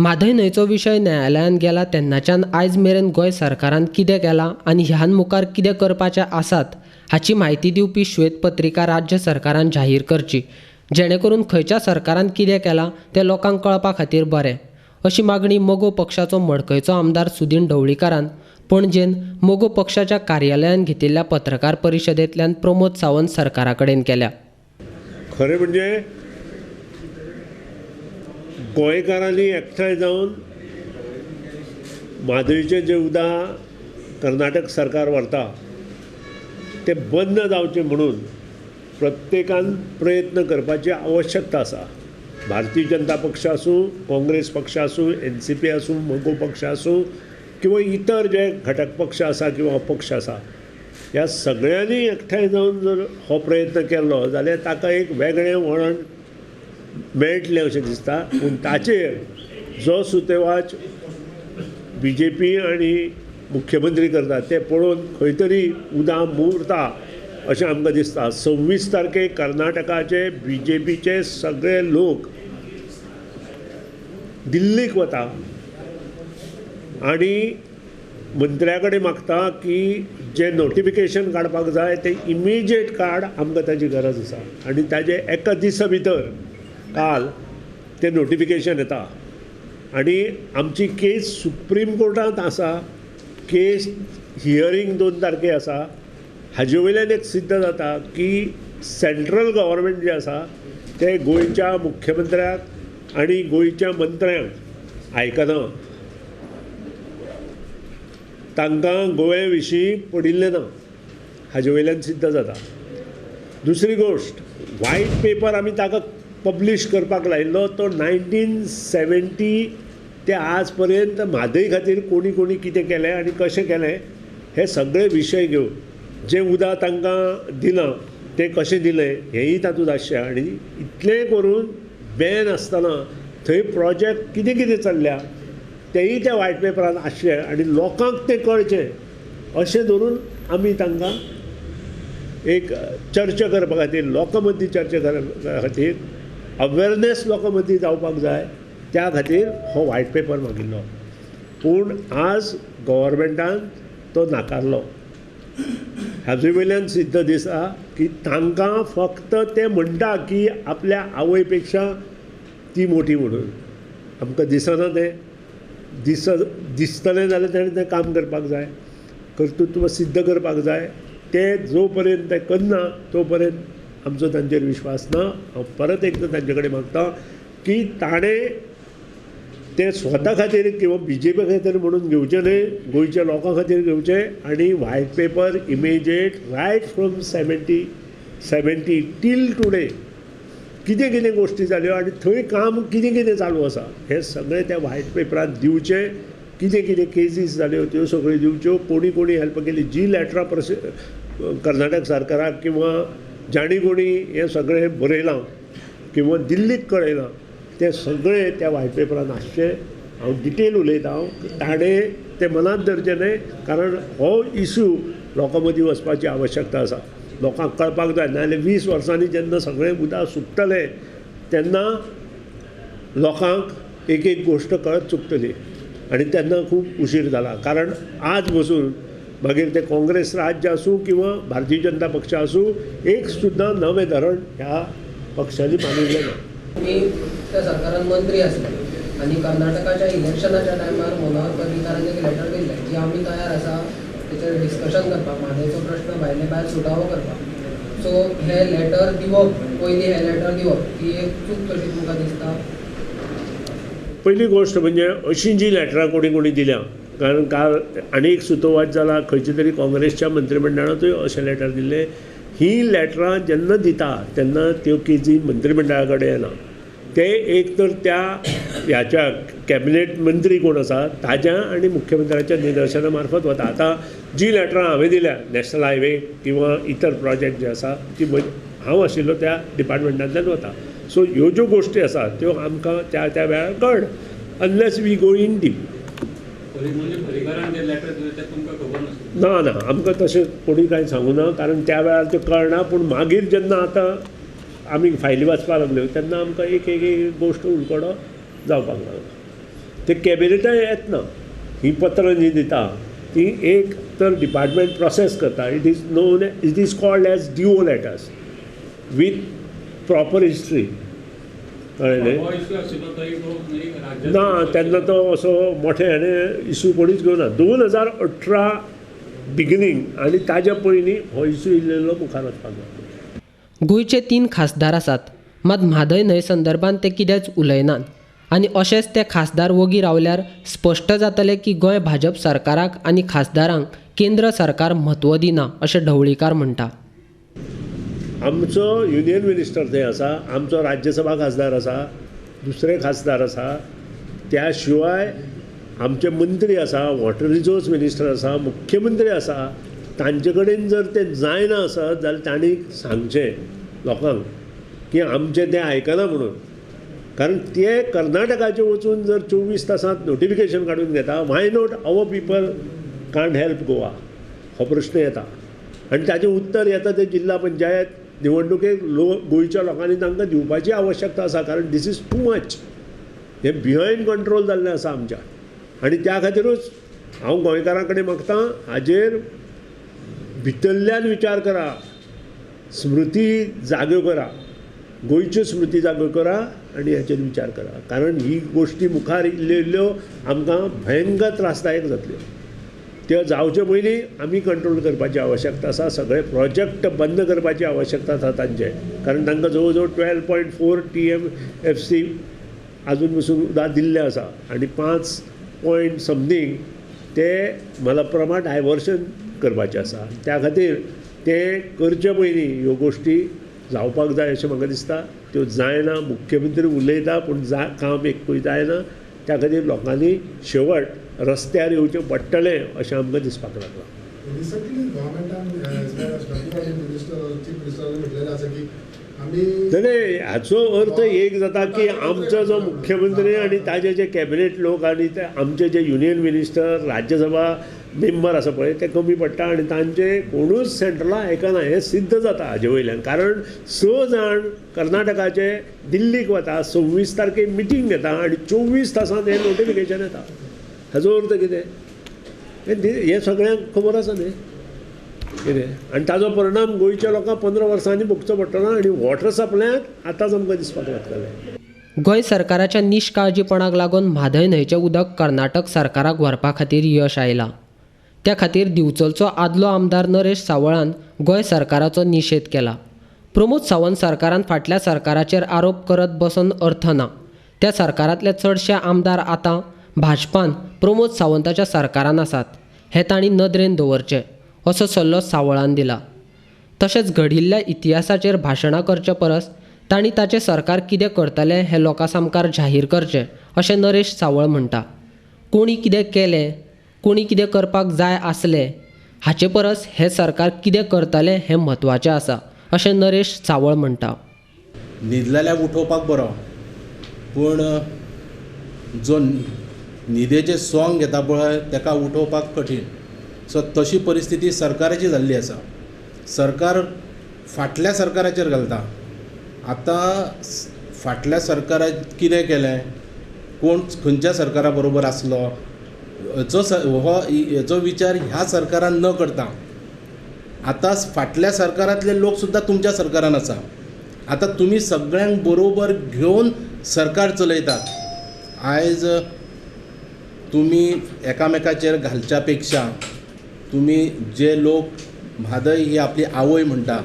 म्हादय न्हंयचो विशय न्यायालयांत गेला तेन्नाच्यान आयज मेरेन गोंय सरकारान कितें केलां आनी ह्यान मुखार कितें करपाचें आसात हाची म्हायती दिवपी श्वेतपत्रिका राज्य सरकारान जाहीर करची, जेणे करून खंयच्या सरकारान कितें केलां तें लोकांक कळपा खातीर बरें, अशी मागणी मगो पक्षाचो मडकयचो आमदार सुदीन ढवळीकारान पणजेन मगो पक्षाच्या कार्यालयान घेतिल्ल्या पत्रकार परिशदेंतल्यान प्रमोद सावंत सरकारा कडेन केल्या. खरें म्हणजे गोंयकारांनी एकठांय जावन म्हादयचें जें उदक कर्नाटक सरकार व्हरता तें बंद जावचें म्हणून प्रत्येकान प्रयत्न करपाची आवश्यकता आसा. भारतीय जनता पक्ष आसूं, काँग्रेस पक्ष आसूं, एनसीपी आसूं, मगो पक्ष आसूं किंवा इतर जे घटक पक्ष आसा किंवा अपक्ष आसा, ह्या सगळ्यांनी एकठांय जावन जर हो प्रयत्न केलो जाल्यार ताका एक वेगळें वळण मेळटलें अशें दिसता. पूण ताचेर जो सुतेवाच बी जे पी आनी मुख्यमंत्री करता ते पळोवन खंय तरी उदक मुरता अशें आमकां दिसता. 26 तारखेक कर्नाटकाचे बी जे पीचे सगळे लोक दिल्लीक वता आनी मंत्र्या कडेन मागता की जें नोटिफिकेशन काडपाक जाय तें इमिजिएट काड, आमकां ताजी गरज आसा. आनी ताजे एका दिसा भितर काल तें नोटिफिकेशन येता आनी आमची केस सुप्रीम कोर्टांत आसा. केस हियरींग 2 तारखे आसा. हाजे वयल्यान एक सिद्ध जाता की सेंट्रल गव्हर्मेंट जें आसा तें गोंयच्या मुख्यमंत्र्याक आनी गोंयच्या मंत्र्यांक आयकना, तांकां गोंया विशीं पडिल्लें ना, हाजे वयल्यान सिद्ध जाता. दुसरी गोश्ट, व्हायट पेपर आमी ताका पब्लीश करपाक लायिल्लो तो 1970 ते आज पर्यंत म्हादय खातीर कोणी कोणी कितें केलें आनी कशें केलें हे सगळे विशय घेवन जें उदक तांकां दिलां तें कशें दिलें हेंय तातूंत आसचें. आनी इतलें करून बॅन आसतना थंय प्रोजेक्ट कितें कितें चल्ल्या तेंय त्या व्हायट पेपरान आसचें आनी लोकांक तें कळचें अशें धरून आमी तांकां एक चर्चा करपा खातीर, लोकां मदीं चर्चा करपा खातीर, अवेरनेस लोकां मदीं जावपाक जाय, त्या खातीर हो व्हायट पेपर मागिल्लो. पूण आज गव्हर्मेंटान तो नाकारलो. हाजे वयल्यान सिद्ध दिसा की तांकां फक्त ते म्हणटा की आपल्या आवय पेक्षा ती मोठी म्हणून. आमकां दिसना तें, दिसतलें जाल्यार ताणें तें काम करपाक जाय, कर्तृत्व सिद्ध करपाक जाय. ते जो पर्यंत ते करना तो पर्यंत आमचो तांचेर विश्वास ना. हांव परत एकदां तांचे कडेन मागता की ताणें ते स्वता खातीर किंवा बी जे पी खातीर म्हणून घेवचें न्हय, गोंयच्या लोकां खातीर घेवचें आनी white paper immediate right from 70 till today कितें कितें गोश्टी जाल्यो आनी थंय काम कितें कितें चालू आसा हें सगळें त्या व्हायट पेपरांत दिवचें. कितें कितें केसीस जाल्यो त्यो सगळ्यो दिवच्यो, कोणी कोणी हेल्प केली, जी लॅटरां कर्नाटक सरकाराक किंवा जाणी कोणी हें सगळें बरयलां किंवा दिल्लीक कळयलां तें सगळें त्या व्हायट पेपरान आसचें. हांव डिटेल उलयता, हांव ताणें तें मनांत धरचें न्हय, कारण हो इशू लोकां मदीं वचपाची आवश्यकता आसा. लोकांक कळपाक जाय, नाजाल्यार 20 वर्सांनी जेन्ना सगळें उदक सुकतलें तेन्ना लोकांक एक एक गोश्ट कळत चुकतली आनी तेन्ना खूब उशीर जाला. कारण आज बसून मागीर ते काँग्रेस राज्य आसूं किंवा भारतीय जनता पक्ष आसूं, एक सुद्दां नवें धरण ह्या पक्षांनी बांदिल्लें ना. तुमी त्या सरकारान मंत्री आसले आनी कर्नाटकाच्या इलेक्शनाच्या टायमार मनोहर पर्रीकारान एक लेटर दिल्लें की आमी तयार आसा तेचेर डिस्कशन करपाक, म्हादयचो प्रश्न भायले भायर सुटावो करपाक. सो हें लेटर दिवप, पयलीं हें लेटर दिवप ही एक चूक कशी तुमकां दिसता? पयली गोश्ट म्हणजे अशीं जीं लेटरां कोणी कोणी दिल्या, कारण काल आनी एक सुतोवाच जाला, खंयच्या तरी काँग्रेसच्या मंत्रीमंडळांतूय अशें लेटर दिल्लें. ही लेटरां जेन्ना दिता तेन्ना त्यो केजी मंत्रीमंडळा कडेन येना, ते एक तर त्या ह्याच्या कॅबिनेट मंत्री कोण आसा ताज्या आनी मुख्यमंत्र्याच्या निदर्शना मार्फत वता. आतां जी लेटरां हांवें दिल्या नॅशनल हायवे किंवा इतर प्रोजेक्ट जे आसा ती हांव आशिल्लो त्या डिपार्टमेंटांतल्यान वता. सो ह्यो ज्यो गोश्टी आसा त्यो आमकां त्या त्या वेळार कळना unless we go in deep. ना ना, आमकां तशें कोणी कांय सांगूं ना, कारण त्या वेळार तें कळना. पूण मागीर जेन्ना आतां आमी फायली वाचपाक लागल्यो तेन्ना आमकां एक एक गोश्ट उलगडो जावपाक लागलो. ते कॅबिनेटां येतना हीं पत्रां जीं दिता ती एक तर डिपार्टमेंट प्रोसेस करता. It is known, it is called as DO letters with proper history. कळ्ळें न्ही? ना तेन्ना तो असो मोठे हाणें इशू कोणीच घेवना. 2018 बिगिनींग आनी ताज्या पयलीं हो इशू इल्लो मुखार वचपाक जाय. गोंयचे 3 खासदार आसात, मात म्हादय न्हंय संदर्भात ते कितेंच उलयनात आनी अशेंच ते खासदार वोगी रावल्यार स्पश्ट जातलें की गोंय भाजप सरकाराक आनी खासदारांक केंद्र सरकार म्हत्व दिना अशें ढवळीकार म्हणटा. आमचो युनियन मिनिस्टर थंय आसा, आमचो राज्यसभा खासदार आसा, दुसरे खासदार आसा, त्या शिवाय आमचे मंत्री आसा, वॉटर रिसोर्स मिनिस्टर आसा, मुख्यमंत्री आसा. तांचे कडेन जर ते जायना आसत जाल्यार तांणी सांगचें लोकांक की आमचें तें आयकना म्हणून. कारण ते कर्नाटकाचे वचून जर 24 तासांत नोटिफिकेशन काडून घेता, why not our people can't help Goa, हो प्रश्न येता. आनी ताचें उत्तर येता तें जिल्हा पंचायत निवडणुकेक गोंयच्या लोकांनी तांकां दिवपाची आवश्यकता आसा. कारण this is too much, हें बिहायंड कंट्रोल जाल्लें आसा आमच्या. आनी त्या खातीरूच हांव गोंयकारां कडेन मागतां हाजेर भितरल्यान विचार करा, स्मृती जाग्यो करा, गोंयच्यो स्मृती जाग्यो करा आनी हाचेर विचार करा. कारण ही गोश्टी मुखार इल्ल्यो इल्ल्यो आमकां भयंकर त्रासदायक जातल्यो. त्यो जावचे पयलीं आमी कंट्रोल करपाची आवश्यकता आसा. सगळे प्रोजेक्ट बंद करपाची आवश्यकता आसा तांचे. कारण तांकां जवळ जवळ 12.4 TMFC आजून पसून उदक दिल्लें आसा आनी 5 पॉयंट समथींग ते मलप्रभा डायवर्शन करपाचें आसा. त्या खातीर ते करचे पयलीं ह्यो गोश्टी जावपाक जाय अशें म्हाका दिसता. त्यो जायना, मुख्यमंत्री उलयता पूण काम एकूय जायना. त्या खातीर लोकांनी शेवट रस्त्यार येवचें पडटलें अशें आमकां दिसपाक लागलां. रिसंटली गव्हर्मेंटान as well as WRD minister chief मिनिस्टरांनी म्हटलेलें आसा की आमी नाही, हाचो अर्थ एक जाता की आमचो जो मुख्यमंत्री आनी ताजे जे कॅबिनेट लोक आनी ते आमचे जे युनियन मिनिस्टर राज्यसभा मेंबर आसा पळय ते कमी पडटा आनी तांचे कोणूच सेंट्रला आयकना हें सिद्ध जाता हाजे वयल्यान. कारण 6 जाण कर्नाटकाचे दिल्लीक वता, 26 तारखेक मिटींग घेता आनी 24 तासांत हें नोटिफिकेशन येता. हाजो अर्थ कितें हें सगळ्यांक खबर आसा न्ही कितें. आनी ताजो परिणाम गोंयच्या लोकांक 15 वर्सांनी भोगचो पडटलो आनी वॉटर सप्लायांत आतांच आमकां दिसपाक लागतलें. गोंय सरकाराच्या निश्काळजीपणाक लागून म्हादय न्हंयचें उदक कर्नाटक सरकाराक व्हरपा खातीर यश आयलां. त्या खातीर दिवचलचो आदलो आमदार नरेश सावळान गोंय सरकाराचो निशेध केला. प्रमोद सावंत सरकारान फाटल्या सरकाराचेर आरोप करत बसून अर्थ ना. त्या सरकारांतले चडशे आमदार आतां भाजपान प्रमोद सावंताच्या सरकारान आसात हें तांणी नदरेन दवरचें असो सल्लो सावळान दिला. तशेंच घडिल्ल्या इतिहासाचेर भाशणां करचे परस तांणी ताचें सरकार कितें करतलें हें लोकां सामकार जाहीर करचें अशें नरेश सावळ म्हणटा. कोणी कितें केलें, कोणी कितें करपाक जाय आसलें हाचे परस हें सरकार कितें करतलें हें म्हत्वाचें आसा अशें नरेश सावळ म्हणटा. न्हिदलेल्याक उठोवपाक बरो, पूण जो न्हिदेचें सोंग घेता पळय ताका उठोवपाक कठीण. सो तशी परिस्थिती सरकाराची जाल्ली आसा. सरकार फाटल्या सरकाराचेर घालता. आतां फाटल्या सरकारान कितें केलें, कोण खंयच्या सरकारा बरोबर आसलो हेचो हो हेचो विचार ह्या सरकारान न करता आतां फाटल्या सरकारांतले लोक सुद्दां तुमच्या सरकारान आसा. आतां तुमी सगळ्यांक बरोबर घेवन सरकार चलयतात. आयज तुमी एकामेकाचेर घालच्या पेक्षा तुमी जे लोक म्हादय ही आपली आवय म्हणटा,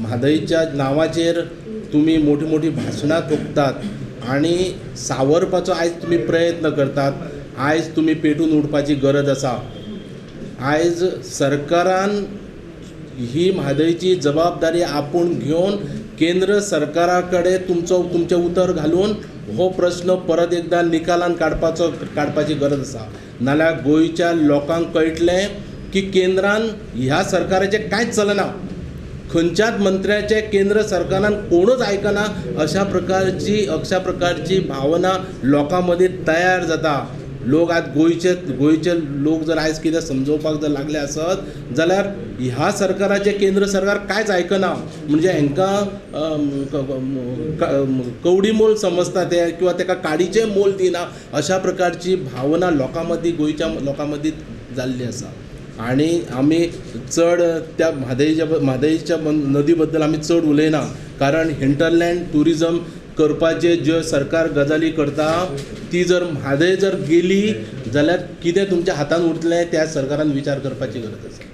म्हादयच्या नांवाचेर तुमी मोठी मोठी भाशणां ठोकतात आनी सावरपाचो आयज तुमी प्रयत्न करतात. आयज तुमी पेटून उठपाची गरज आसा. आयज सरकारान ही म्हादयची जबाबदारी आपूण घेवन केंद्र सरकारा कडेन तुमचो तुमचें उतर घालून हो प्रश्न परत एकदां निकालान काडपाची गरज आसा. नाल्यार गोंयच्या लोकांक कळटलें की केंद्रान ह्या सरकाराचें कांयच चलना, खंयच्याच मंत्र्याचें केंद्र सरकारान कोणूच आयकना अशा प्रकारची भावना लोकां मदीं तयार जाता. लोक आज गोंयचे लोक जर आयज कितें समजोवपाक जर लागले आसत जाल्यार ह्या सरकाराचें केंद्र सरकार कांयच आयकना. म्हणजे हांकां कवडी मोल समजता ते किंवा ताका काडीचें मोल दिना अशा प्रकारची भावना लोकां मदीं, गोंयच्या लोकां मदीं जाल्ली आसा. आनी आमी चड त्या म्हादयच्या नदी बद्दल आमी चड उलयना, कारण हिंटरलँड ट्युरिजम करपाचे ज्यो सरकार गजाली करता ती जर म्हादय जर गेली जाल्यार कितें तुमच्या हातान उरतलें त्या सरकारान विचार करपाची गरज आसा.